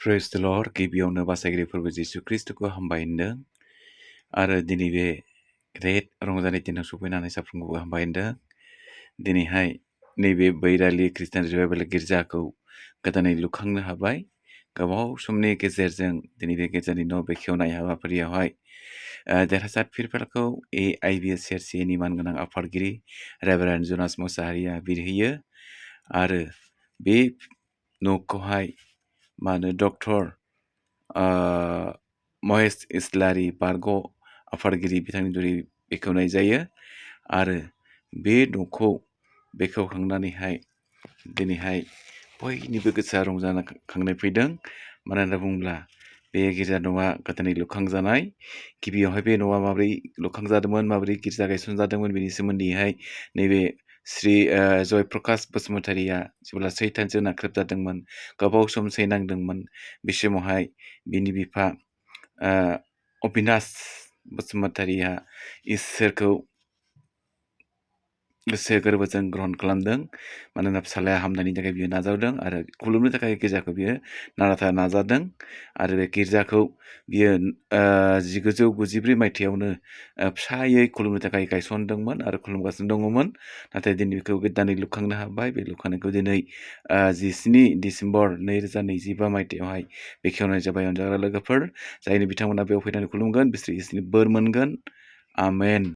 Praise the Lord. गिबियावनो बासायगिरि फोरबो जिसु ख्रिस्टखौ हामबाय होनदों आरो दिनै बे गेदेर रंजानाय दिनाव सफैनानै साफ्रोमखौबो हामबाय होनदों। दिनैहाय नैबे बैरालि खृष्टान रिभाइभेल गिर्जाखौ गोदानै लुखांनो हाबाय। गोबाव समनि गेजेरजों दिनै बे गिर्जानि न' बेखेवनाय हाबाफारियावहाय देरहासार फिरफिलाखौ AIBS सेरसिनि मानगोनां आफादगिरि रेभारेन्ड जनास मोसाहारिया बिरहोयो आरो बे न'खौहाय डक्टर महेश इस्लारि बारग' आफादगिरि बिथांनि जुरै बेखेवनाय जायो आरो बे न'खौ बेखेवखांनानैहाय दिनैहाय बयनिबो गोसोआ रंजाखांनाय फैदों। मानो होनना बुङोब्ला बे गिर्जा न'आ गोदानै लुखांजानाय। गिबियावहाय बे न'आ माबोरै लुखांजादोंमोन, माबोरै गिर्जा गायसनजादोंमोन बेनि सोमोन्दैहाय नैबे श्री जयप्रकाश बसुमतारिया जेब्ला सैतानजों नाख्रेबजादोंमोन, गोबाव सम सैनांदोंमोन, बे समावहाय बिनि बिफा अबिनाश बसुमतारिया इसोरखौ गोसो गोरबोजों ग्रहण खालामदों। मानोना फिसालाया हामनायनि थाखाय बियो नाजावदों आरो खुलुमनो थाखाय गिर्जाखौ बियो नाराथा नाजादों आरो बे गिर्जाखौ बियो 1994 मायथाइयावनो फिसायै खुलुमनो थाखाय गायसनदोंमोन आरो खुलुमगासिनो दङमोन। नाथाय दिनै बेखौ गोदानै लुखांनो हाबाय। बे लुखांनायखौ दिनै 17 डिसेम्बर 2025 मायथाइयावहाय बेखेवनाय जाबाय। अनजाग्रा लोगोफोर, जायनो बिथांमोना बेयाव फैनानै खुलुमगोन बिसोर इसोरनि बोर मोनगोन। आमेन।